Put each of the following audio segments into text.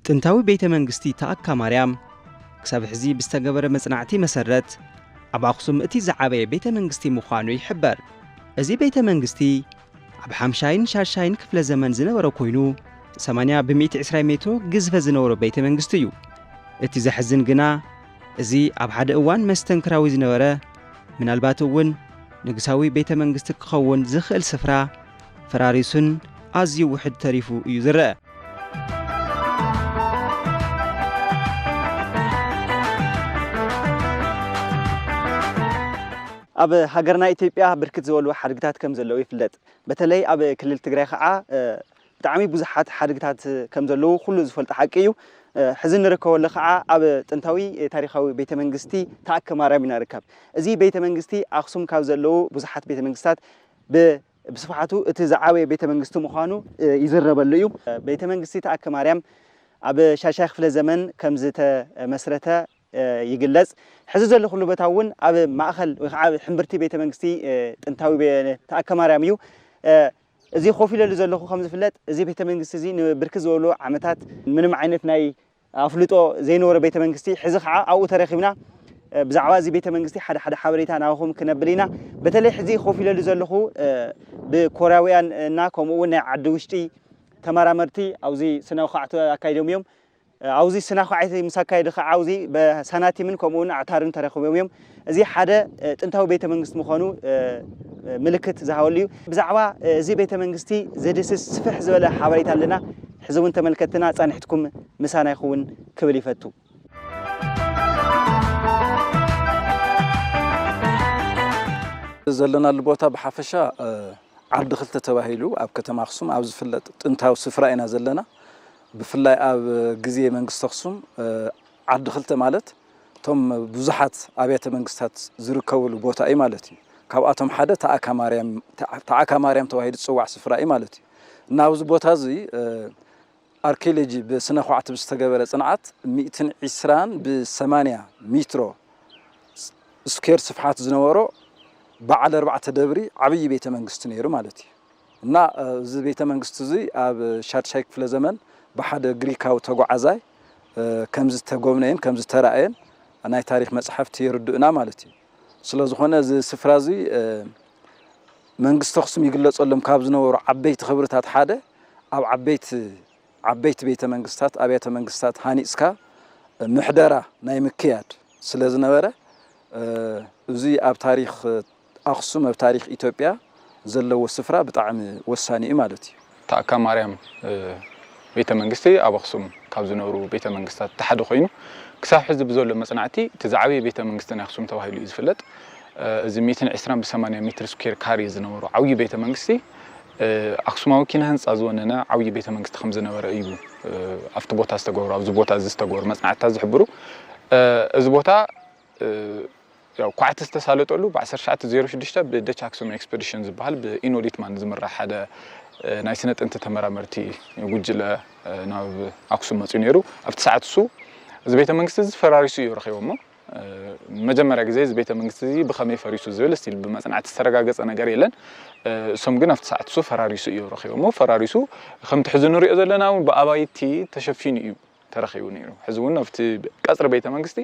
ጥንታዊ ቤተ መንግስቲ ተኣካ ማርያም ክሳብ ሕዚ ብዝተገበረ መጽናዕቲ መሰረት ኣብ ኣኽሱም እቲ ዝዓበየ ቤተ መንግስቲ ምዃኑ ይሕበር። እዚ ቤተ መንግስቲ ኣብ ሓምሻይን ሻድሻይን ክፍለ ዘመን ዝነበረ ኮይኑ ሰማንያ ብሚእቲ ዕስራ ሜትሮ ግዝፈት ዝነበሮ ቤተ መንግስቲ እዩ። እቲ ዘሕዝን ግና እዚ ኣብ ሓደ እዋን መስተንክራዊ ዝነበረ ምናልባት እውን ንግሳዊ ቤተ መንግስቲ ክኸውን ዝኽእል ስፍራ ፈራሪሱን ኣዝዩ ውሕድ ተሪፉ እዩ ዝረአ። ኣብ ሃገርና ኢትዮጵያ ብርክት ዝበሉ ሓድግታት ከም ዘለዉ ይፍለጥ። በተለይ ኣብ ክልል ትግራይ ከዓ ብጣዕሚ ብዙሓት ሓድግታት ከም ዘለዉ ኩሉ ዝፈልጦ ሓቂ እዩ። ሕዚ እንርከበሉ ከዓ ኣብ ጥንታዊ ታሪኻዊ ቤተ መንግስቲ ተኣከ ማርያም ኢና ንርከብ። እዚ ቤተ መንግስቲ ኣኽሱም ካብ ዘለዉ ብዙሓት ቤተ መንግስታት ብ- ብስፍሓቱ እቲ ዝዓበየ ቤተ መንግስቲ ምዃኑ ይዝረበሉ እዩ። ቤተ መንግስቲ ተኣከ ማርያም ኣብ ሻሻይ ክፍለ ዘመን ከም ዝተመስረተ ይግለጽ። ሕዚ ዘለኹሉ ቦታ እውን ኣብ ማእኸል ወይ ከዓ ኣብ ሕምብርቲ ቤተ መንግስቲ ጥንታዊ ቤ- ተኣከ ማርያም እዩ። እዚ ኮፍ ኢለሉ ዘለኹ ከም ዝፍለጥ እዚ ቤተ መንግስቲ እዚ ንብርክት ዝበሉ ዓመታት ምንም ዓይነት ናይ ኣፍልጦ ዘይነበሮ ቤተ መንግስቲ ሕዚ ከዓ ኣብኡ ተረኺብና ብዛዕባ እዚ ቤተ መንግስቲ ሓደ ሓደ ሓበሬታ ናባኹም ክነብል ኢና። በተለይ ሕዚ ኮፍ ኢለሉ ዘለኹ ብኮርያውያን እና ከምኡ እውን ናይ ዓዲ ውሽጢ ተመራመርቲ ኣብዚ ስነ ኳዕቲ ኣካይዶም እዮም። ኣብዚ ስነ ኳዕቲ ምስ ኣካየዱ ከዓ ኣብዚ ብሳናቲምን ከምኡ እውን ኣዕታርን ተረኺቦም እዮም። እዚ ሓደ ጥንታዊ ቤተ መንግስቲ ምዃኑ ምልክት ዝሃበሉ እዩ። ብዛዕባ እዚ ቤተ መንግስቲ ዘድስስ ስፍሕ ዝበለ ሓበሬታ ኣለና። ሕዚ እውን ተመልከትና ፃንሕትኩም ምሳና ይኸውን ክብል ይፈቱ። ዘለናሉ ቦታ ብሓፈሻ ዓዲ ክልተ ተባሂሉ ኣብ ከተማ ኣኽሱም ኣብ ዝፍለጥ ጥንታዊ ስፍራ ኢና ዘለና። ብፍላይ ኣብ ግዜ መንግስቲ ኣኽሱም ዓዲ ክልተ ማለት እቶም ብዙሓት ኣብያተ መንግስታት ዝርከብሉ ቦታ እዩ ማለት እዩ። ካብኣቶም ሓደ ተኣካ ማርያም ተኣካ ማርያም ተባሂሉ ዝፅዋዕ ስፍራ እዩ ማለት እዩ። እና ኣብዚ ቦታ እዚ ኣርኪኦሎጂ ብስነ ኳዕቲ ብዝተገበረ ፅንዓት ሚእትን ዕስራን ብሰማንያ ሜትሮ ስኩዌር ስፍሓት ዝነበሮ በዓል ኣርባዕተ ደብሪ ዓብዪ ቤተ መንግስቲ ነይሩ ማለት እዩ። እና እዚ ቤተ መንግስቲ እዚ ኣብ ሻድሻይ ክፍለ ዘመን ብሓደ ግሪካዊ ተጓዓዛይ ከም ዝተጎብነየን ከም ዝተራእየን ናይ ታሪክ መፅሓፍቲ የርድኡና ማለት እዩ። ስለ ዝኾነ እዚ ስፍራ እዚ መንግስቲ ኣኽሱም ይግለፀሎም ካብ ዝነበሩ ዓበይቲ ክብርታት ሓደ ኣብ ዓበይቲ ዓበይቲ ቤተ መንግስታት ኣብያተ መንግስታት ሃኒፅካ ምሕደራ ናይ ምክያድ ስለ ዝነበረ እዚ ኣብ ታሪክ ኣኽሱም ኣብ ታሪክ ኢትዮጵያ ዘለዎ ስፍራ ብጣዕሚ ወሳኒ እዩ ማለት እዩ። ተኣካ ማርያም ቤተ መንግስቲ ኣብ ኣኽሱም ካብ ዝነበሩ ቤተ መንግስታት እቲ ሓደ ኮይኑ ክሳብ ሕዚ ብዘሎ መፅናዕቲ እቲ ዝዓበየ ቤተ መንግስቲ ናይ ኣኽሱም ተባሂሉ እዩ ዝፍለጥ። እዚ ሚእትን ዕስራን ብሰማንያ ሜትር ስኩዌር ካሬ ዝነበሩ ዓብዪ ቤተ መንግስቲ ኣኽሱማዊ ኪነ ህንፃ ዝወነነ ዓብዪ ቤተ መንግስቲ ከም ዝነበረ እዩ ኣብቲ ቦታ ዝተገብሩ ኣብዚ ቦታ እዚ ዝተገብሩ መፅናዕትታት ዝሕብሩ። እዚ ቦታ ያው ኳዕቲ ዝተሳለጠሉ ብ1906 ብ Dutch Aksum Expedition ዝበሃል ብ ኢኖ ሊትማን ዝምራሕ ሓደ ናይ ስነ ጥንቲ ተመራመርቲ ጉጅለ ናብ ኣክሱም መፅኡ ነይሩ። ኣብቲ ሰዓት እሱ እዚ ቤተ መንግስቲ እዚ ፈራሪሱ እዩ ረኺቦሞ። መጀመርያ ግዜ እዚ ቤተ መንግስቲ እዚ ብኸመይ ፈሪሱ ዝብል ስቲል ብመፅናዕቲ ዝተረጋገፀ ነገር የለን። እሶም ግን ኣብቲ ሰዓት እሱ ፈራሪሱ እዩ ረኺቦሞ። ፈራሪሱ ከምቲ ሕዚ ንሪኦ ዘለና እውን ብኣባይቲ ተሸፊኑ እዩ ተረኺቡ ነይሩ። ሕዚ እውን ኣብቲ ቀፅሪ ቤተ መንግስቲ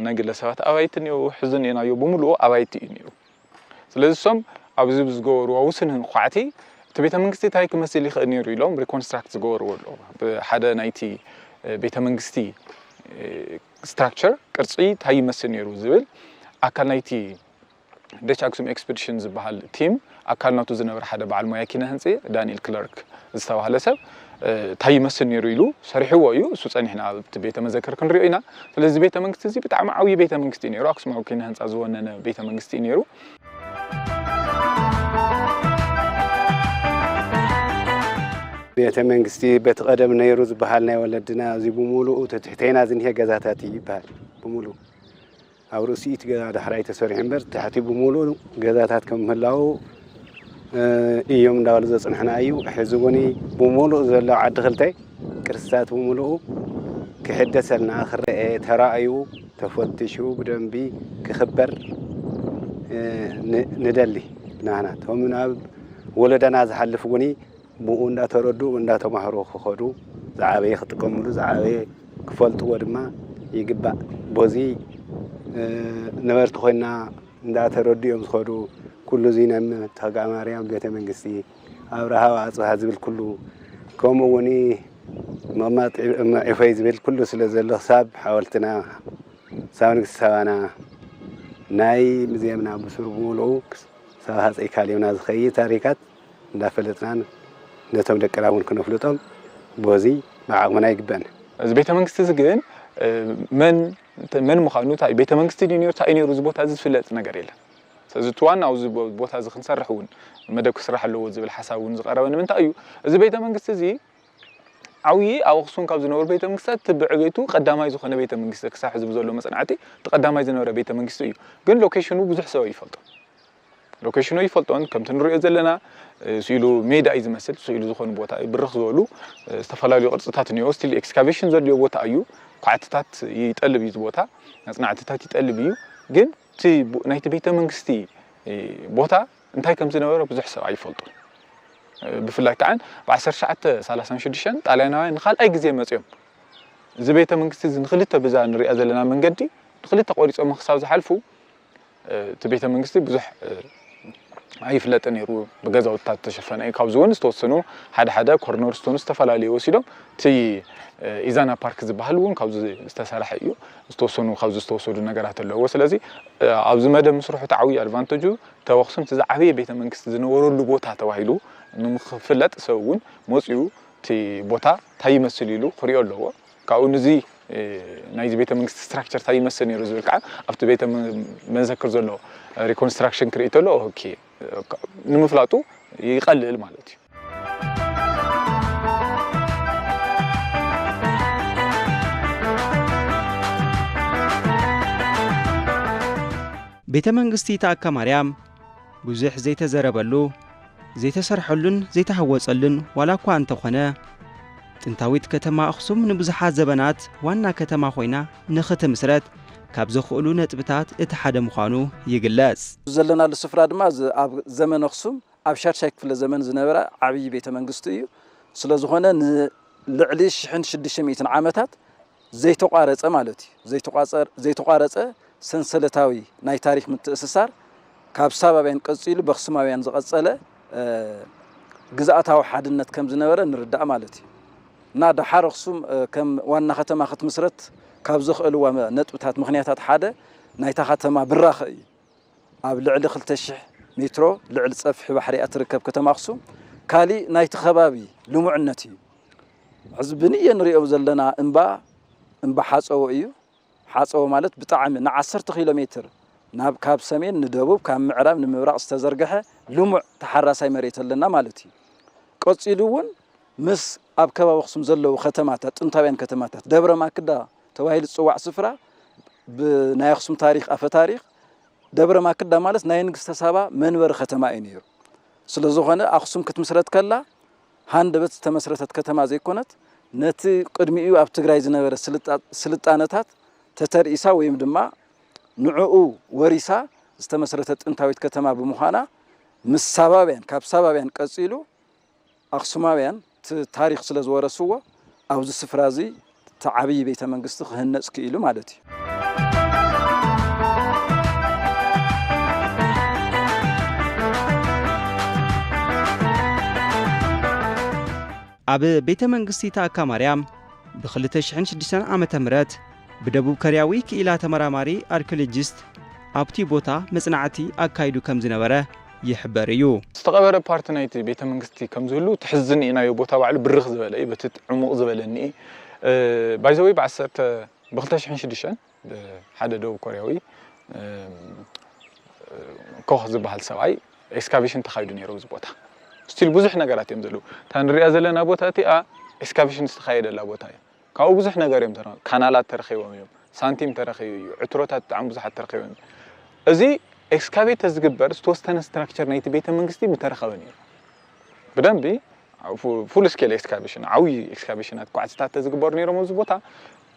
ናይ ግለሰባት ኣባይቲ እኒኦ፣ ሕዚ እኒኦናዮ ብምልኡ ኣባይቲ እዩ ነይሩ። ስለዚ እሶም ኣብዚ ብዝገበርዎ ውስን ኳዕቲ እቲ ቤተ መንግስቲ እንታይ ክመስል ይኽእል ነይሩ ኢሎም ሪኮንስትራክት ዝገበርዎ ኣለዉ። ብሓደ ናይቲ ቤተ መንግስቲ ስትራክቸር ቅርፂ እንታይ ይመስል ነይሩ ዝብል ኣካል ናይቲ ደች ኣክሱም ኤክስፐዲሽን ዝበሃል ቲም ኣካል ናቱ ዝነበረ ሓደ በዓል ሞያ ኪነ ህንፂ ዳንኤል ክለርክ ዝተባህለ ሰብ እንታይ ይመስል ነይሩ ኢሉ ሰሪሕዎ እዩ። እሱ ፀኒሕና ኣብቲ ቤተ መዘክር ክንሪኦ ኢና። ስለዚ ቤተ መንግስቲ እዚ ብጣዕሚ ዓብዪ ቤተ መንግስቲ እዩ ነይሩ። ኣክሱማዊ ኪነ ህንፃ ዝወነነ ቤተ መንግስቲ እዩ ነይሩ። ቤተ መንግስቲ በቲ ቀደም ነይሩ ዝበሃል ናይ ወለድና እዚ ብምሉኡ ተትሕተይና ዝኒሄ ገዛታት እዩ ይበሃል ብምሉኡ ኣብ ርእሲኡ እቲ ገዛ ዳሕራይ ተሰሪሑ እምበር ታሕቲ ብምሉኡ ገዛታት ከም ምህላዉ እዮም እንዳበሉ ዘፅንሑና እዩ። ሕዚ እውን ብምሉእ ዘሎ ዓዲ ክልተ ቅርስታት ብምሉኡ ክሕደሰልና ክረአ ተራእዩ ተፈትሹ ብደንቢ ክኽበር ንደሊ። ናህና እቶም ናብ ወለዳና ዝሓልፍ እውን ብኡ እንዳተረዱ እንዳተማህሩ ክኸዱ ዝዓበየ ክጥቀምሉ፣ ዝዓበየ ክፈልጥዎ ድማ ይግባእ። በዚ ነበርቲ ኮይና እንዳተረዱ እዮም ዝኸዱ። ኩሉ እዚ ናይ ተጋ ማርያም ቤተ መንግስቲ፣ ኣብርሃ ወኣጽብሃ ዝብል ኩሉ፣ ከምኡ እውን ምቕማጥ ዒፎይ ዝብል ኩሉ ስለ ዘሎ፣ ክሳብ ሓወልትና፣ ክሳብ ንግስቲ ሳባና፣ ናይ ሙዚየምና ብሱር ብምሉኡ ክሳብ ሃፀይ ካሌብና ዝኸይድ ታሪካት እንዳፈለጥናን ነቶም ደቅና እውን ክነፍልጦም በዚ ብዓቕምና ይግበአና። እዚ ቤተ መንግስቲ እዚ ግን መን መን ምዃኑ፣ እንታይ ቤተ መንግስቲ ድዩ ነይሩ፣ እንታይ ነይሩ፣ እዚ ቦታ እዚ ዝፍለጥ ነገር የለን። ስለዚ እቲ ዋና ኣብዚ ቦ- ቦታ እዚ ክንሰርሕ እውን መደብ ክስራሕ ኣለዎ ዝብል ሓሳብ እውን ዝቐረበ ንምንታይ እዩ? እዚ ቤተ መንግስቲ እዚ ዓብዪ ኣብ ኣኽሱም ካብ ዝነበሩ ቤተ መንግስታት እቲ ብዕቤቱ ቀዳማይ ዝኾነ ቤተ መንግስቲ፣ ክሳብ ሕዚ ብዘሎ መጽናዕቲ እቲ ቀዳማይ ዝነበረ ቤተ መንግስቲ እዩ። ግን ሎኬሽኑ ብዙሕ ሰብ ኣይፈልጦ። ሎኬሽኑ ኣይፈልጦን። ከምቲ ንሪኦ ዘለና ስኢሉ ሜዳ እዩ ዝመስል። ስኢሉ ዝኾኑ ቦታ እዩ፣ ብርኽ ዝበሉ ዝተፈላለዩ ቅርፅታት እኒኦ። ስቲል ኤክስካቬሽን ዘድልዮ ቦታ እዩ። ኳዕትታት ይጠልብ እዩ፣ እዚ ቦታ መፅናዕትታት ይጠልብ እዩ። ግን እቲ ናይቲ ቤተ መንግስቲ ቦታ እንታይ ከም ዝነበረ ብዙሕ ሰብ ኣይፈልጦን። ብፍላይ ከዓ ብ ዓሰርተ ትሽዓተ ሰላሳን ሽዱሽተን ጣልያናውያን ንኻልኣይ ግዜ መፅኦም። እዚ ቤተ መንግስቲ እዚ ንክልተ፣ ብዛ ንሪኣ ዘለና መንገዲ ንክልተ ቆሪፆም ክሳብ ዝሓልፉ እቲ ቤተ መንግስቲ ብዙሕ ኣይፍለጥን ነይሩ፣ ብገዛውትታት ዝተሸፈነ እዩ። ካብዚ እውን ዝተወሰኑ ሓደ ሓደ ኮርነር ስቶን ዝተፈላለዩ ወሲዶም፣ እቲ ኢዛና ፓርክ ዝበሃል እውን ካብዚ ዝተሰርሐ እዩ። ዝተወሰኑ ካብዚ ዝተወሰዱ ነገራት ኣለዎ። ስለዚ ኣብዚ መደብ ምስርሑ እቲ ዓብዪ ኣድቫንቴጁ፣ እቲ ኣብ ኣኽሱም እቲ ዝዓበየ ቤተ መንግስቲ ዝነበረሉ ቦታ ተባሂሉ ንምክፍለጥ ሰብ እውን መፅኡ እቲ ቦታ እንታይ ይመስል ኢሉ ክሪኦ ኣለዎ። ካብኡ ንዚ ናይዚ ቤተ መንግስቲ ስትራክቸር እንታይ ይመስል ነይሩ ዝብል ከዓ ኣብቲ ቤተ መዘክር ዘሎ ሪኮንስትራክሽን ክርኢ ተሎ፣ ኦኬ፣ ንምፍላጡ ይቐልል ማለት እዩ። ቤተ መንግስቲ ተኣካ ማርያም ብዙሕ ዘይተዘረበሉ፣ ዘይተሰርሐሉን ዘይተሃወፀሉን ዋላ እኳ እንተኾነ፣ ጥንታዊት ከተማ ኣኽሱም ንብዙሓት ዘበናት ዋና ከተማ ኮይና ንኽትምስረት ካብ ዘኽእሉ ነጥብታት እቲ ሓደ ምዃኑ ይግለጽ። ዘለናሉ ስፍራ ድማ ኣብ ዘመን ኣኽሱም ኣብ ሻድሻይ ክፍለ ዘመን ዝነበረ ዓብዪ ቤተ መንግስቲ እዩ። ስለዝኾነ ንልዕሊ ሽሕን ሽዱሽተ ሚእትን ዓመታት ዘይተቋረፀ ማለት እዩ። ዘይተቋፀር- ዘይተቋረፀ ሰንሰለታዊ ናይ ታሪክ ምትእስሳር ካብ ሳባውያን ቀፂሉ በኽስማውያን ዝቐፀለ ግዝኣታዊ ሓድነት ከም ዝነበረ ንርዳእ ማለት እዩ። እና ደሓር ኣኽሱም ከም ዋና ከተማ ክትምስረት ካብ ዘኽእልዋ ነጥብታት ምኽንያታት ሓደ ናይታ ከተማ ብራኸ እዩ። ኣብ ልዕሊ ክልተ ሽሕ ሜትሮ ልዕሊ ፀፍሒ ባሕሪ እያ ትርከብ ከተማ ኣኽሱም። ካሊእ ናይቲ ከባቢ ልሙዕነት እዩ። ሕዚ ብንእየ ንሪኦ ዘለና እምባ እምባ ሓፀቦ እዩ። ሓፀቦ ማለት ብጣዕሚ ንዓሰርተ ኪሎ ሜትር ናብ ካብ ሰሜን ንደቡብ ካብ ምዕራብ ንምብራቕ ዝተዘርገሐ ልሙዕ ተሓራሳይ መሬት ኣለና ማለት እዩ። ቀፂሉ እውን ምስ ኣብ ከባቢ ኣኽሱም ዘለዉ ከተማታት ጥንታውያን ከተማታት ደብረ ማክዳ ተባሂሉ ዝፅዋዕ ስፍራ ብናይ ኣኽሱም ታሪክ ኣፈ ታሪክ ደብረ ማክዳ ማለት ናይ ንግስተ ሳባ መንበሪ ከተማ እዩ ነይሩ። ስለዝኾነ ኣኽሱም ክትምስረት ከላ ሃንደበት ዝተመስረተት ከተማ ዘይኮነት ነቲ ቅድሚኡ ኣብ ትግራይ ዝነበረ ስልጣነታት ተተርኢሳ ወይም ድማ ንዕኡ ወሪሳ ዝተመስረተት ጥንታዊት ከተማ ብምዃና ምስ ሳባውያን ካብ ሳባውያን ቀፂሉ ኣኽሱማውያን እቲ ታሪኽ ስለ ዝወረስዎ ኣብዚ ስፍራ እዚ እቲ ዓብዪ ቤተ መንግስቲ ክህነፅ ክኢሉ ማለት እዩ። ኣብ ቤተ መንግስቲ ተኣካ ማርያም ብ ክልተ ሽሕን ሽዱሽተን ዓመተ ምህረት ብደቡብ ኮርያዊ ክኢላ ተመራማሪ ኣርኪኦሎጂስት ኣብቲ ቦታ መጽናዕቲ ኣካይዱ ከም ዝነበረ ይሕበር እዩ። ዝተቐበረ ፓርቲ ናይቲ ቤተ መንግስቲ ከም ዝህሉ ትሕዝኒ ናዮ ቦታ ባዕሉ ብርኽ ዝበለ እዩ፣ በቲ ዕሙቕ ዝበለ እኒኤ። ባይዘወይ ብ ዓሰርተ ብ ክልተ ሽሕን ሽዱሽተን ሓደ ደቡብ ኮርያዊ ኮኽ ዝበሃል ሰብኣይ ኤክስካቬሽን ተኻይዱ ነይሩ ኣብዚ ቦታ። ስቲል ብዙሕ ነገራት እዮም ዘለዉ። እታ ንሪኣ ዘለና ቦታ እቲኣ ኤክስካቬሽን ዝተኻየደላ ቦታ እያ። ካብኡ ብዙሕ ነገር እዮም ተረ ካናላት ተረኺቦም እዮም። ሳንቲም ተረኺቡ እዩ። ዕትሮታት ብጣዕሚ ብዙሓት ተረኺቦም እዮም። እዚ ኤክስካቬት ተዝግበር ዝተወሰነ ስትራክቸር ናይቲ ቤተ መንግስቲ ምተረኸበ ነይሩ። ብደንቢ ፉል ስኬል ኤክስካቬሽን ዓብዪ ኤክስካቬሽናት ኳዕትታት ተዝግበሩ ነይሮም ኣብዚ ቦታ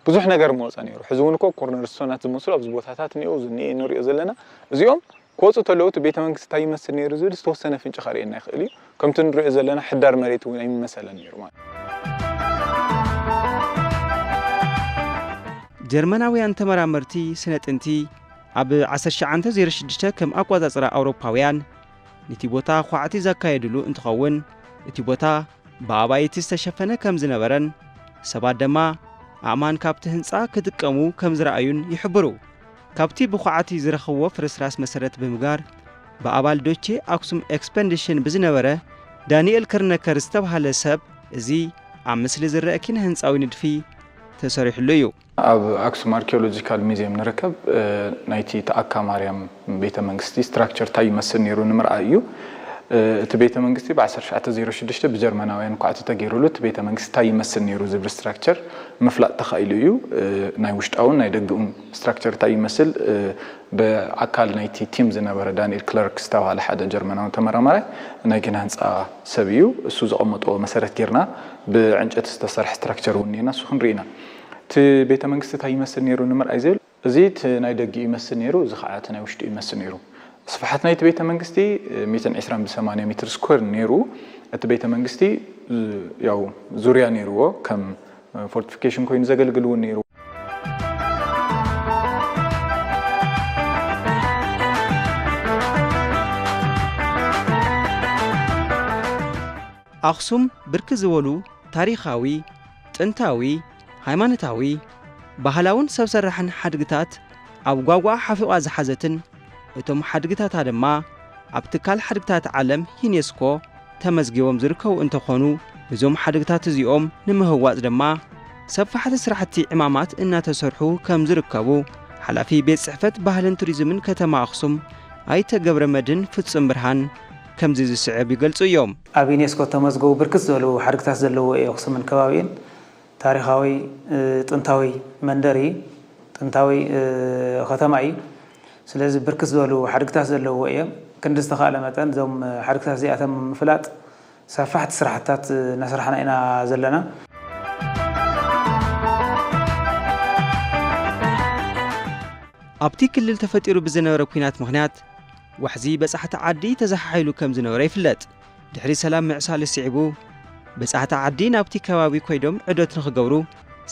ብዙሕ ነገር ምወፀ ነይሩ። ሕዚ እውን እኮ ኮርነር ስቶናት ዝመስሉ ኣብዚ ቦታታት እኒኦ እዚ እኒኦ ንሪኦ ዘለና እዚኦም ክወፁ ተለዉ እቲ ቤተ መንግስቲ እንታይ ይመስል ነይሩ ዝብል ዝተወሰነ ፍንጭ ከርእየና ይኽእል እዩ። ከምቲ ንሪኦ ዘለና ሕዳር መሬት እውን ኣይመሰለን ነይሩ ማለት እዩ። ጀርመናውያን ተመራመርቲ ስነ ጥንቲ ኣብ ዓሰርተ ትሽዓተ ዜሮ ሽዱሽተ ከም ኣቆጻጽራ ኣውሮፓውያን ነቲ ቦታ ኳዕቲ ዘካየድሉ እንትኸውን፣ እቲ ቦታ ብኣባይቲ ዝተሸፈነ ከም ዝነበረን ሰባት ድማ ኣእማን ካብቲ ህንጻ ክጥቀሙ ከም ዝረኣዩን ይሕብሩ። ካብቲ ብኳዕቲ ዝረኸብዎ ፍርስራስ መሰረት ብምግባር፣ ብኣባል ዶቼ ኣክሱም ኤክስፐንዲሽን ብዝነበረ ዳንኤል ክርነከር ዝተባህለ ሰብ፣ እዚ ኣብ ምስሊ ዝረአ ኪነ ህንጻዊ ንድፊ ተሰሪሕሉ እዩ። ኣብ ኣክሱም ኣርኪኦሎጂካል ሚዚየም ንርከብ፣ እ፣ ናይቲ ተኣካ ማርያም ቤተ መንግስቲ ስትራክቸር እንታይ ይመስል ነይሩ ንምርኣይ እዩ። እ፣ እቲ ቤተ መንግስቲ ብ ዓሰርተ ትሽዓተ ዜሮ ሽዱሽተ ብጀርመናውያን ኳዕቲ ተገይሩሉ፣ እቲ ቤተ መንግስቲ እንታይ ይመስል ነይሩ ዝብል ስትራክቸር ምፍላጥ ተኻኢሉ እዩ። እ፣ ናይ ውሽጣውን ናይ ደግኡን ስትራክቸር እንታይ ይመስል፣ እ፣ ብኣካል ናይቲ ቲም ዝነበረ ዳንኤል ክለርክ ዝተባሃለ ሓደ ጀርመናዊ ተመራማራይ ናይ ኪነ ህንፃ ሰብ እዩ። እሱ ዘቐመጦ መሰረት ጌርና ብዕንጨቲ ዝተሰርሐ ስትራክቸር እውን እኒኤና፣ እሱ ክንርኢ ኢና። እቲ ቤተ መንግስቲ እንታይ ይመስል ነይሩ ንምርኣይ ዝብል፣ እዚ እቲ ናይ ደጊኡ ይመስል ነይሩ፣ እዚ ከዓ እቲ ናይ ውሽጡ ይመስል ነይሩ። ስፍሓት ናይቲ ቤተ መንግስቲ ሚእትን ዕስራን ብሰማንያ ሜትር ስኩዌር ነይሩ። እቲ ቤተ መንግስቲ ዙ-፣ ያው ዙርያ ነይርዎ፣ ከም ፎርቲፊኬሽን ኮይኑ ዘገልግል እውን ነይሩ። ኣኽሱም ብርክት ዝበሉ ታሪኻዊ፣ ጥንታዊ፣ ሃይማኖታዊ፣ ባህላውን ሰብ ሰራሕን ሓድግታት ኣብ ጓጓ ሓፊቓ ዝሓዘትን፣ እቶም ሓድግታታ ድማ ኣብ ትካል ሓድግታት ዓለም ዩኔስኮ ተመዝጊቦም ዝርከቡ እንተኾኑ፣ እዞም ሓድግታት እዚኦም ንምህዋፅ ድማ ሰፋሕቲ ስራሕቲ ዕማማት እናተሰርሑ ከም ዝርከቡ ሓላፊ ቤት ጽሕፈት ባህልን ቱሪዝምን ከተማ ኣኽሱም ኣይተ ገብረመድህን ፍጹም ብርሃን ከምዚ ዝስዕብ ይገልጹ እዮም። ኣብ ዩኔስኮ ተመዝገቡ ብርክት ዝበሉ ሓድግታት ዘለዎ እዩ ኣኽሱምን ከባቢኡን። ታሪኻዊ፣ እ፣ ጥንታዊ መንደር እዩ። ጥንታዊ፣ እ፣ ከተማ እዩ። ስለዚ ብርክት ዝበሉ ሓድግታት ዘለዎ እዮም። ክንዲ ዝተኻእለ መጠን እዞም ሓድግታት እዚኣቶም ምፍላጥ ሰፋሕቲ ስራሕትታት እናሰራሕና ኢና ዘለና። ኣብቲ ክልል ተፈጢሩ ብዝነበረ ኲናት ምኽንያት ዋሕዚ በጻሕቲ ዓዲ ተዘሓሒሉ ከም ዝነበረ ይፍለጥ። ድሕሪ ሰላም ምዕሳሉ ስዒቡ በጻሕቲ ዓዲ ናብቲ ከባቢ ኮይዶም ዕዶት ንኽገብሩ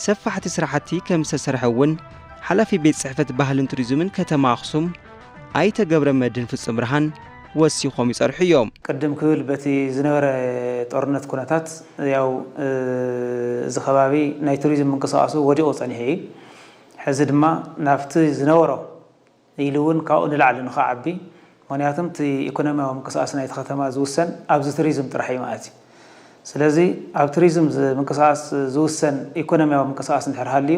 ሰፋሕቲ ስራሕቲ ከም ዝተሰርሐ እውን ሓላፊ ቤት ጽሕፈት ባህልን ቱሪዝምን ከተማ ኣኽሱም ኣይተ ገብረመድህን ፍጹም ብርሃን ወሲኾም ይጸርሑ እዮም። ቅድም ክብል በቲ ዝነበረ ጦርነት ኩነታት ያው፣ እ፣ እዚ ከባቢ ናይ ቱሪዝም ምንቅስቃሱ ወዲቑ ጸኒሑ እዩ። ሕዚ ድማ ናብቲ ዝነበሮ ኢሉ እውን ካብኡ ንላዕሊ ንኸዓቢ፣ ምኽንያቱም እቲ ኢኮኖሚያዊ ምንቅስቃስ ናይቲ ከተማ ዝውሰን ኣብዚ ቱሪዝም ጥራሕ እዩ ማለት እዩ። ስለዚ ኣብ ቱሪዝም ዝ-፣ ምንቅስቃስ ዝውሰን ኢኮኖሚያዊ ምንቅስቃስ እንድሕር ሃልዩ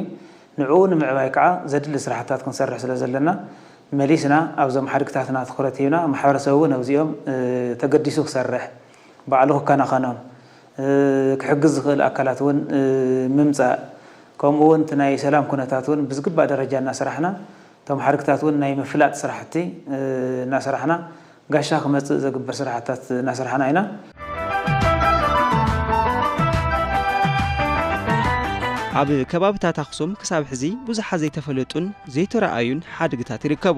ንዕኡ ንምዕባይ ከዓ ዘድሊ ስራሕትታት ክንሰርሕ ስለ ዘለና መሊስና ኣብዞም ሓድግታትና ትኹረት ሂብና ማሕበረሰብ እውን ኣብዚኦም፣ እ፣ ተገዲሱ ክሰርሕ ባዕሉ ክከናኸኖም፣ እ፣ ክሕግዝ ዝኽእል ኣካላት እውን፣ እ፣ ምምፃእ፣ ከምኡ እውን እቲ ናይ ሰላም ኩነታት እውን ብዝግባእ ደረጃ እናሰራሕና እቶም ሓድግታት እውን ናይ ምፍላጥ ስራሕቲ፣ እ፣ እናሰራሕና ጋሻ ክመፅእ ዘግብር ስራሕትታት እናሰራሕና ኢና። ኣብ ከባብታት ኣኽሱም ክሳብ ሕዚ ብዙሓት ዘይተፈለጡን ዘይተረኣዩን ሓድግታት ይርከቡ።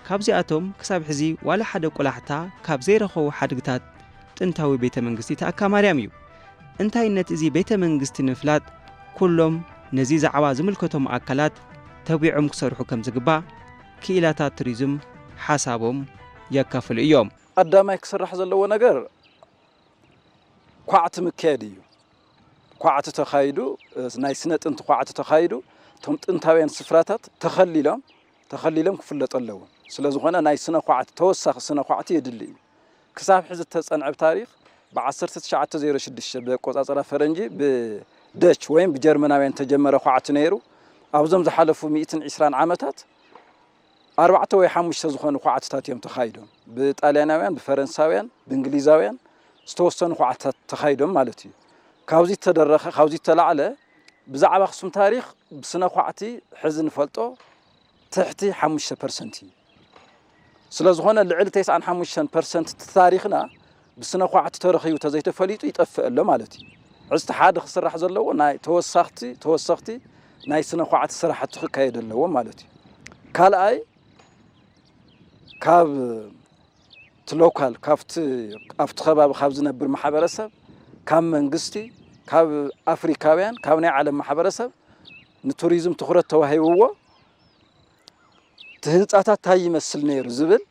ካብዚኣቶም ክሳብ ሕዚ ዋላ ሓደ ቆላሕታ ካብ ዘይረኸቡ ሓድግታት ጥንታዊ ቤተ መንግስቲ ተኣካ ማርያም እዩ። እንታይነት እዚ ቤተ መንግስቲ ንምፍላጥ ኩሎም ነዚ ዛዕባ ዝምልከቶም ኣካላት ተቢዖም ክሰርሑ ከም ዝግባእ ክኢላታት ቱሪዝም ሓሳቦም የካፍሉ እዮም። ቀዳማይ ክስራሕ ዘለዎ ነገር ኳዕቲ ምክያድ እዩ። ኳዕቲ ተኻይዱ፣ ናይ ስነ ጥንቲ ኳዕቲ ተኻይዱ፣ እቶም ጥንታውያን ስፍራታት ተኸሊሎም፣ ተኸሊሎም ክፍለጡ ኣለዎም። ስለ ዝኾነ ናይ ስነ ኳዕቲ፣ ተወሳኺ ስነ ኳዕቲ የድሊ እዩ። ክሳብ ሕዚ እተጸንዐ ብታሪኽ ብ ዓሰርተ ትሽዓተ ዜሮ ሽዱሽተ ብኣቆጻጽራ ፈረንጂ ብደች ወይም ብጀርመናውያን ተጀመረ ኳዕቲ ነይሩ። ኣብዞም ዝሓለፉ ሚእትን ዕስራን ዓመታት ኣርባዕተ ወይ ሓሙሽተ ዝኾኑ ኳዕትታት እዮም ተኻይዶም። ብጣልያናውያን፣ ብፈረንሳውያን፣ ብእንግሊዛውያን ዝተወሰኑ ኳዕትታት ተኻይዶም ማለት እዩ። ካብዚ ተደረኸ፣ ካብዚ ተላዕለ ብዛዕባ ኣኽሱም ታሪኽ ብስነ ኳዕቲ ሕዚ ንፈልጦ ትሕቲ ሓሙሽተ ፐርሰንት እዩ። ስለ ዝኾነ ልዕሊ ተስዓን ሓሙሽተን ፐርሰንት እቲ ታሪኽና ብስነ ኳዕቲ ተረኺቡ ተዘይተፈሊጡ ይጠፍእ ኣሎ ማለት እዩ። ሕዚ እቲ ሓደ ክስራሕ ዘለዎ ናይ ተወሳኽቲ፣ ተወሰኽቲ ናይ ስነ ኳዕቲ ስራሕቲ ክካየድ ኣለዎ ማለት እዩ። ካልኣይ ካብ እቲ ሎካል፣ ካብቲ፣ ኣብቲ ከባቢ ካብ ዝነብር ማሕበረሰብ፣ ካብ መንግስቲ፣ ካብ ኣፍሪካውያን፣ ካብ ናይ ዓለም ማሕበረሰብ ንቱሪዝም ትኹረት ተዋሂብዎ፣ እቲ ህንፃታት ታይ ይመስል ነይሩ ዝብል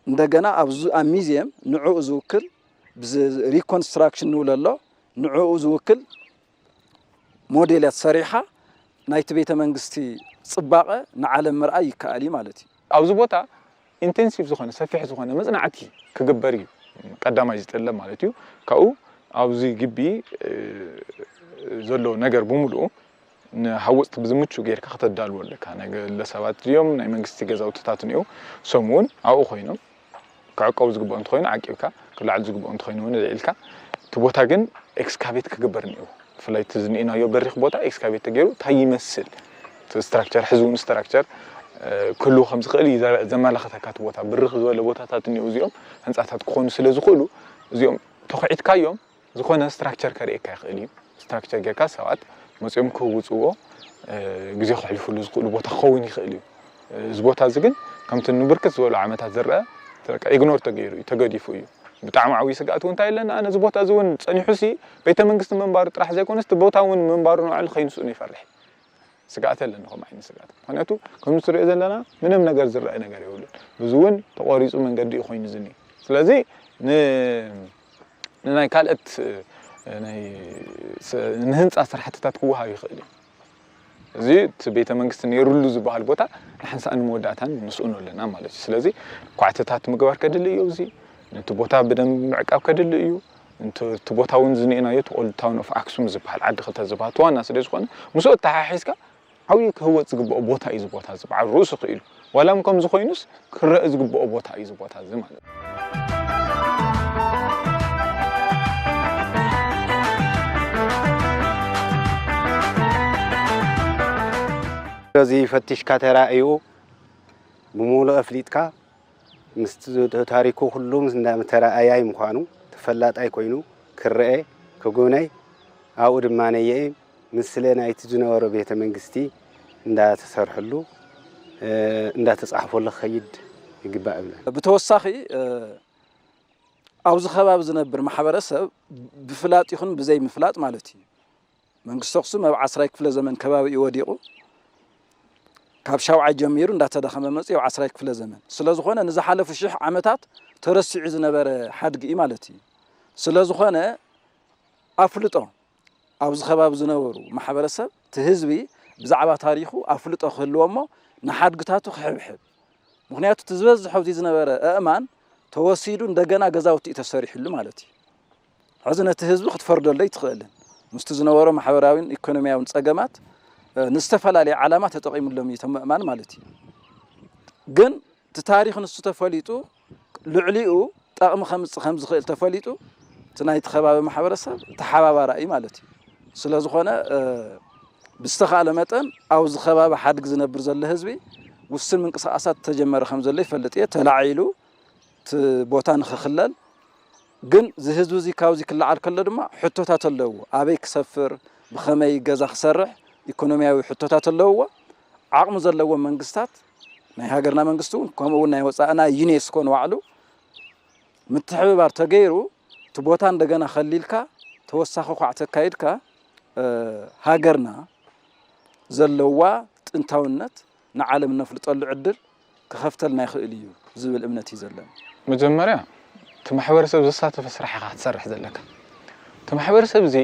እንደገና ኣብ ዙ-፣ ኣብ ሚዚየም ንዕኡ ዝውክል ብዝ-፣ ሪኮንስትራክሽን ንብሎ ኣሎ፣ ንዕኡ ዝውክል ሞዴላት ሰሪሓ ናይቲ ቤተ መንግስቲ ፅባቐ ንዓለም ምርኣይ ይከኣል እዩ ማለት እዩ። ኣብዚ ቦታ ኢንቴንሲቭ ዝኾነ፣ ሰፊሕ ዝኾነ መጽናዕቲ ክግበር እዩ ቀዳማይ ዝጠለብ ማለት እዩ። ካብኡ ኣብዚ ግቢ፣ እ፣ ዘሎ ነገር ብምሉኡ ንሃወፅቲ ብዝምቹ ጌርካ ከተዳልዎ ኣለካ። ናይ ገለ ሰባት ድዮም ናይ መንግስቲ ገዛውትታት እኒኦ፣ እሶም እውን ኣብኡ ኮይኖም ክዕቀቡ ዝግብኦ እንተኾይኑ ዓቂብካ፣ ክለዓሉ ዝግብኦ እንተኾይኑ እውን ልዒልካ፣ እቲ ቦታ ግን ኤክስካቬት ክግበር እኒኦ። ብፍላይ እቲ ዝኒኤናዮ በሪኽ ቦታ ኤክስካቬት ተገይሩ እንታይ ይመስል፣ እቲ ስትራክቸር፣ ሕዚ እውን ስትራክቸር፣ እ፣ ክህልዎ ከም ዝኽእል እዩ ዘ-፣ ዘመላኽተካ። እቲ ቦታ ብርኽ ዝበለ ቦታታት እኒኦ፣ እዚኦም ህንፃታት ክኾኑ ስለ ዝኽእሉ፣ እዚኦም ተኹዒትካዮም ዝኾነ ስትራክቸር ከርእየካ ይኽእል እዩ። ስትራክቸር ጌርካ ሰባት መፂኦም ክህውፅዎ፣ እ፣ ግዜ ከሕልፉሉ ዝኽእሉ ቦታ ክኸውን ይኽእል እዩ። እዚ ቦታ እዚ ግን ከምቲ ንብርክት ዝበሉ ዓመታት ዝረአ፣ በቃ ኢግኖር ተገይሩ እዩ፣ ተገዲፉ እዩ። ብጣዕሚ ዓብዪ ስግኣት እውን እንታይ ኣለና? ነዚ ቦታ እዚ እውን ጸኒሑሲ ቤተ መንግስቲ ምንባሩ ጥራሕ ዘይኮነስ፣ እቲ ቦታ እውን ምንባሩ ንባዕሉ ከይንስእኖ ይፈርሕ። ስግኣት ኣለኒ፣ ከምኡ ዓይነት ስግኣት። ምኽንያቱ ከምዚ ትሪኦ ዘለና ምንም ነገር ዝረአ ነገር የብሉን። እዚ እውን ተቖሪጹ መንገዲ እዩ ኮይኑ ዝኒ። ስለዚ ን-፣ ንናይ ካልኦት፣ እ፣ ናይ ስ-፣ ንህንጻ ስራሕትታት ክወሃብ ይኽእል እዩ። እዚ እቲ ቤተ መንግስቲ ነይሩሉ ዝበሃል ቦታ ንሓንሳእን መወዳእታን ንስእኖ ኣለና ማለት እዩ። ስለዚ ኳዕትታት ምግባር ከድሊ እዩ። እዚ ነቲ ቦታ ብደንብ ምዕቃብ ከድሊ እዩ። እንተ-፣ እቲ ቦታ እውን ዝኒኤናዮ እቲ ኦልድ ታውን ኦፍ ኣክሱም ዝበሃል ዓዲ ክልተ ዝበሃል ዋና ስለ ዝኾነ ምስኡ ኣተሓሒዝካ ዓብዪ ክህወፅ ዝግብኦ ቦታ እዩ። እዚ ቦታ እዚ በዓል ርእሱ ክኢሉ ዋላ እውን ከምዚ ኮይኑስ ክረአ ዝግብኦ ቦታ እዩ እዚ ቦታ እዚ ማለት እዩ። እዚ ፈቲሽካ ተራእዩ ብምሉእ ኣፍሊጥካ ምስ ታሪኩ ኩሉ ምስ እንዳ መተራእያይ ምዃኑ ተፈላጣይ ኮይኑ ክረአ ክጉብነይ ኣብኡ ድማ ነየኤ ምስለ ናይቲ ዝነበሮ ቤተ መንግስቲ እንዳተሰርሐሉ፣ እ፣ እንዳተጻሕፈሉ ክኸይድ ይግባእ እብለ። ብተወሳኺ፣ እ፣ ኣብዚ ከባቢ ዝነብር ማሕበረሰብ ብፍላጥ ይኹን ብዘይ ምፍላጥ ማለት እዩ። መንግስቲ ኣኽሱም ኣብ ዓስራይ ክፍለ ዘመን ከባቢ እዩ ወዲቑ። ካብ ሻውዓይ ጀሚሩ እንዳተዳኸመ መፅኡ ኣብ ዓስራይ ክፍለ ዘመን። ስለ ዝኾነ ንዝሓለፉ ሽሕ ዓመታት ተረሲዑ ዝነበረ ሓድጊ እዩ ማለት እዩ። ስለ ዝኾነ ኣፍልጦ ኣብዚ ከባቢ ዝነበሩ ማሕበረሰብ፣ እቲ ህዝቢ ብዛዕባ ታሪኹ ኣፍልጦ ክህልዎ እሞ ንሓድግታቱ ክሕብሕብ። ምኽንያቱ እቲ ዝበዝሖ ኣብዚ ዝነበረ ኣእማን ተወሲዱ እንደገና ገዛውቲ እዩ ተሰሪሕሉ ማለት እዩ። ሕዚ ነቲ ህዝቢ ክትፈርደሉ ኣይትኽእልን። ምስቲ ዝነበሮ ማሕበራዊን ኢኮኖሚያውን ጸገማት፣ እ፣ ንዝተፈላለየ ዓላማ ተጠቒሙሎም እዩ እቶም ኣእማን ማለት እዩ። ግን እቲ ታሪኽ ንሱ ተፈሊጡ ልዕሊኡ ጠቕሚ ከምጽእ ከም ዝኽእል ተፈሊጡ፣ እቲ ናይቲ ከባቢ ማሕበረሰብ ተሓባባራይ ማለት እዩ። ስለ ዝኾነ፣ እ፣ ብዝተኻእለ መጠን ኣብዚ ከባቢ ሓድግ ዝነብር ዘሎ ህዝቢ ውስን ምንቅስቓሳት ተጀመረ ከም ዘሎ ይፈልጥ እየ። ተላዒሉ እቲ ቦታ ንኽኽለል፣ ግን እዚ ህዝቢ እዚ ካብዚ ክለዓል ከሎ ድማ ሕቶታት ኣለዎ። ኣበይ ክሰፍር፣ ብኸመይ ገዛ ክሰርሕ፣ ኢኮኖሚያዊ ሕቶታት ኣለውዎ። ዓቕሚ ዘለዎም መንግስታት፣ ናይ ሃገርና መንግስቲ እውን፣ ከምኡ እውን ናይ ወፃእና ዩኔስኮ ንባዕሉ ምትሕብባር ተገይሩ፣ እቲ ቦታ እንደገና ከሊልካ፣ ተወሳኺ ኳዕቲ ኣካይድካ፣ እ፣ ሃገርና ዘለዋ ጥንታውነት ንዓለም እነፍልጠሉ ዕድል ክኸፍተልና ይኽእል እዩ ዝብል እምነት እዩ ዘለኒ። መጀመርያ፣ እቲ ማሕበረሰብ ዘሳተፈ ስራሕ ኢኻ ክትሰርሕ ዘለካ። እቲ ማሕበረሰብ እዚ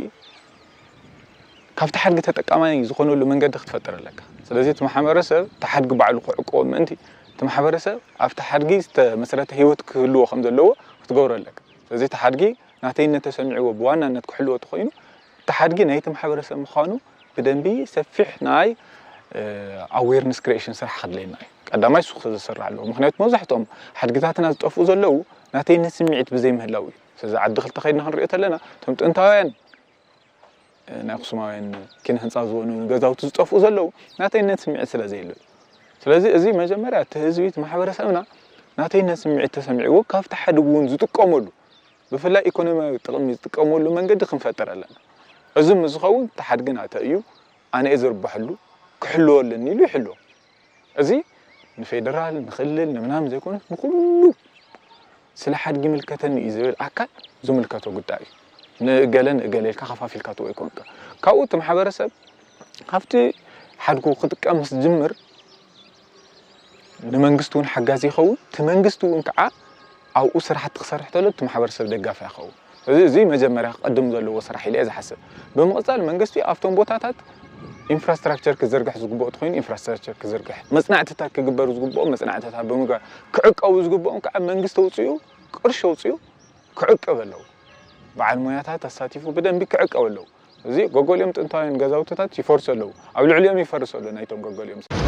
ካብቲ ሓድጊ ተጠቃማይ ዝኾነሉ መንገዲ ክትፈጥር ኣለካ። ስለዚ እቲ ማሕበረሰብ እቲ ሓድጊ ባዕሉ ክዕቅቦ ምእንቲ፣ እቲ ማሕበረሰብ ኣብቲ ሓድጊ ዝተመስረተ ህይወት ክህልዎ ከም ዘለዎ ክትገብሮ ኣለካ። ስለዚ እቲ ሓድጊ ናተይነት ተሰሚዕዎ ብዋናነት ክሕልዎ ተኾይኑ፣ እቲ ሓድጊ ናይቲ ማሕበረሰብ ምዃኑ ብደንቢ ሰፊሕ ናይ፣ እ፣ ኣዌርነስ ክሪኤሽን ስራሕ ከድልየና እዩ። ቀዳማይ እሱ ክስራሕ ኣለዎ። ምኽንያቱ መብዛሕትኦም ሓድግታትና ዝጠፍኡ ዘለዉ ናተይነት ስምዒት ብዘይምህላው እዩ። ስለዚ ዓዲ ክልተ ከይድና ክንሪኦ ተለና፣ እቶም ጥንታውያን፣ እ፣ ናይ ኣኽሱማውያን ኪነ ህንፃ ዝኾኑ ገዛውቲ ዝጠፍኡ ዘለዉ ናተይነት ስምዒት ስለ ዘየለ እዩ። ስለዚ እዚ መጀመርያ እቲ ህዝቢ፣ እቲ ማሕበረሰብና ናተይነት ስምዒት ተሰሚዕዎ ካብቲ ሓድጊ እውን ዝጥቀመሉ፣ ብፍላይ ኢኮኖሚያዊ ጥቕሚ ዝጥቀመሉ መንገዲ ክንፈጥር ኣለና። እዚ ምስ ዝኸውን እቲ ሓድጊ ናተይ እዩ፣ ኣነ እየ ዝርበሐሉ፣ ክሕልዎ ኣለኒ ኢሉ ይሕልዎ። እዚ ንፌደራል፣ ንክልል፣ ንምናምን ዘይኮነስ ንኩሉ ስለ ሓድጊ ይምልከተኒ እዩ ዝብል ኣካል ዝምልከቶ ጉዳይ እዩ። ንእገለ ንእገለ ኢልካ ከፋፊልካ ትወ ኣይኮንካ። ካብኡ እቲ ማሕበረሰብ ካብቲ ዓድጉ ክጥቀም ምስ ዝጅምር ንመንግስቲ እውን ሓጋዚ ይኸውን። እቲ መንግስቲ እውን ከዓ ኣብኡ ስራሕቲ ክሰርሕ ተሎ እቲ ማሕበረሰብ ደጋፊ ይኸውን። እዚ እዚ መጀመርያ ክቐድም ዘለዎ ስራሕ ኢለ እየ ዝሓስብ። ብምቕፃል መንግስቲ ኣብቶም ቦታታት ኢንፍራስትራክቸር ክዝርግሕ ዝግብኦ ተኮይኑ ኢንፍራስትራክቸር ክዝርግሕ፣ መፅናዕትታት ክግበሩ ዝግብኦ መፅናዕትታት ብምግባር፣ ክዕቀቡ ዝግብኦም ከዓ መንግስቲ ኣውፅኡ፣ ቅርሺ ኣውፅኡ ክዕቀብ ኣለዎ። በዓል ሞያታት ኣሳቲፉ ብደንቢ ክዕቀብ ኣለዎ። እዚ ገገሊኦም ጥንታውያን ገዛውትታት ይፈርሱ ኣለዉ፣ ኣብ ልዕሊኦም ይፈርሱ ኣሎ ናይቶም ገገሊኦም።